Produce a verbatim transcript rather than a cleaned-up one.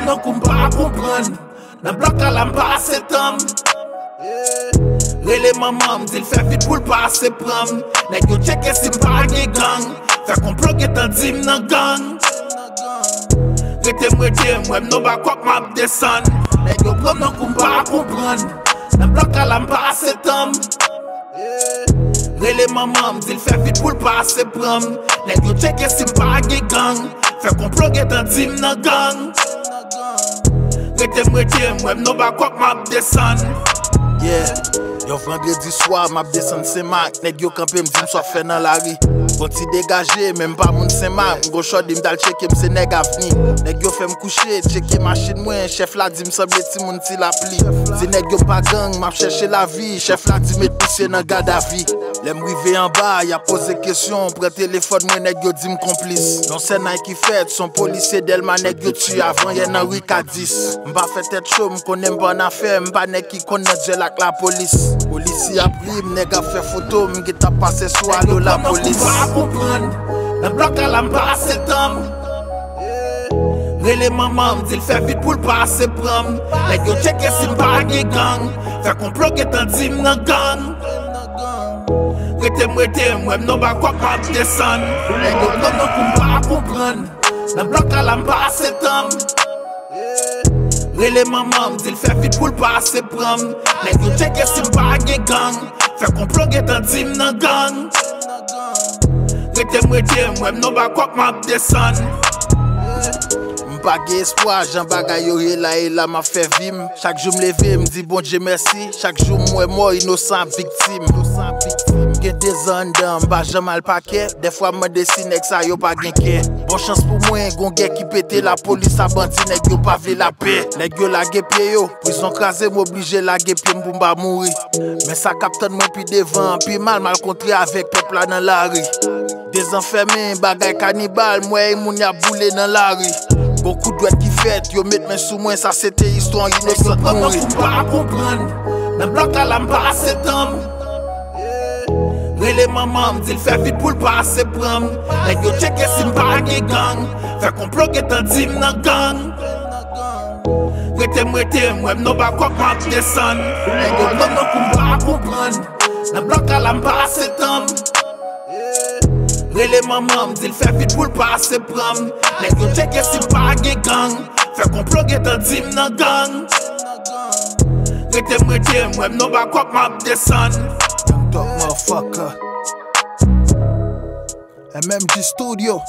Tankou m pa konprann. Nan blòk la la m pase tan m. Rele manman m, di l fè vit pou l pase pran m. Nèg yo tcheke si m pa gen gang. Fè konplo gentan di m nan gang. Rete m rete m, wè m nan bakòp m ap desann. Nèg yo pran m nan kou m pa konprann. Nan blòk la la m pase tan m. Rele manman m, di l fè vit pou l pase pran m. Nèg yo tcheke si m pa gen gang. Fè konplo gentan di m nan gang. Rete m rete m, wè m nan bakòp m ap desann. Yeah. Yon vandredi swa, m ap desann Senmak. Nèg yo kanpe m, di m sa w ap fè nan lari. Bon ti degaje, men m pa moun Senmak. M gon chòdi, m t al tcheke, m se nèg Avni. Nèg yo fè m kouche, tcheke machin mwen. Chèf la di m sanble timoun Ti Lapli. Di nèg yo m pa gang, m ap chèche lavi. Chèf la di met misye nan gadavi. Lè m rive anba, y ap poze kesyon. Pran telefòn mwen, nèg yo di m konplis. Non sènay ki fèt, s on polisye Dèlma, nèg yo tiye avan yè nan ri Kadis. M pa fè tèt cho, m konnen m pa annafè, m pa nèg ki konn nan dyèl ak lapolis. Polisye ap ri m, nèg ap fè foto, m gentan pase sou alo lapolis. Pa konprann, nan blòk la la m pase tan m. Rele manman m, di l fè vit pou l pase pran m. Nèg yo tcheke si m pa gen gang. Fè konplo gentan di m nan gang. Rete m rete m, wè m nan bakòp m ap desann. Nèg yo pran m nan kou m pa konprann. Nan blòk la la m pase tan m. Rele manman m, di l fè vit pou l pase pran m. Nèg yo tcheke si m pa gen gang. Fè konplo gentan di m nan gang. Rete m rete m, wè m nan bakòp m ap desann. M pa gen espwa, jan bagay yo ye la e la m ap fè vi m. Chak jou m leve, m di Bondye mèsi. Chak jou m wè mò inosan ap viktim. M gen dezan anndan, m pa janm al pakè. Dèfwa m mande si nèg sa yo pa gen kè. Bon chans pou mwen, gon gè ki pete, lapolis a bandi, nèg yo pa vle lapè. Nèg yo lage pye yo, prizon kraze, m oblije lage pye m pou m pa mouri. Men sa k ap tann mwen pi devan an pi mal, m al kontre avèk pèp la nan lari. Dezan fèmen, bagay kanibal, m wè moun y ap boule nan lari. Gon kout dwèt ki fèt, yo met men sou mwen, sa se te istwa yon inosan k mouri. Nèg yo pran m nan kou m pa konprann. Nan blòk la la m pase tan m. Rele manman m, di l fè vit pou l pase pran m. Nèg yo tcheke si m pa gen gang. Fè konplo gentan di m nan gang. Rete m rete m, wè m nan bakòp m ap desann. Nèg yo pran m nan kou m pa konprann. Nan blòk la la m pase tan m. Rele manman m, di l fè vit pou l pase pran m. Nèg yo tcheke si m pa gen gang. Fè konplo gentan di m nan gang. Rete m rete m, wè m nan bakòp m ap desann. Young Thug motherfucker. M M G Studio.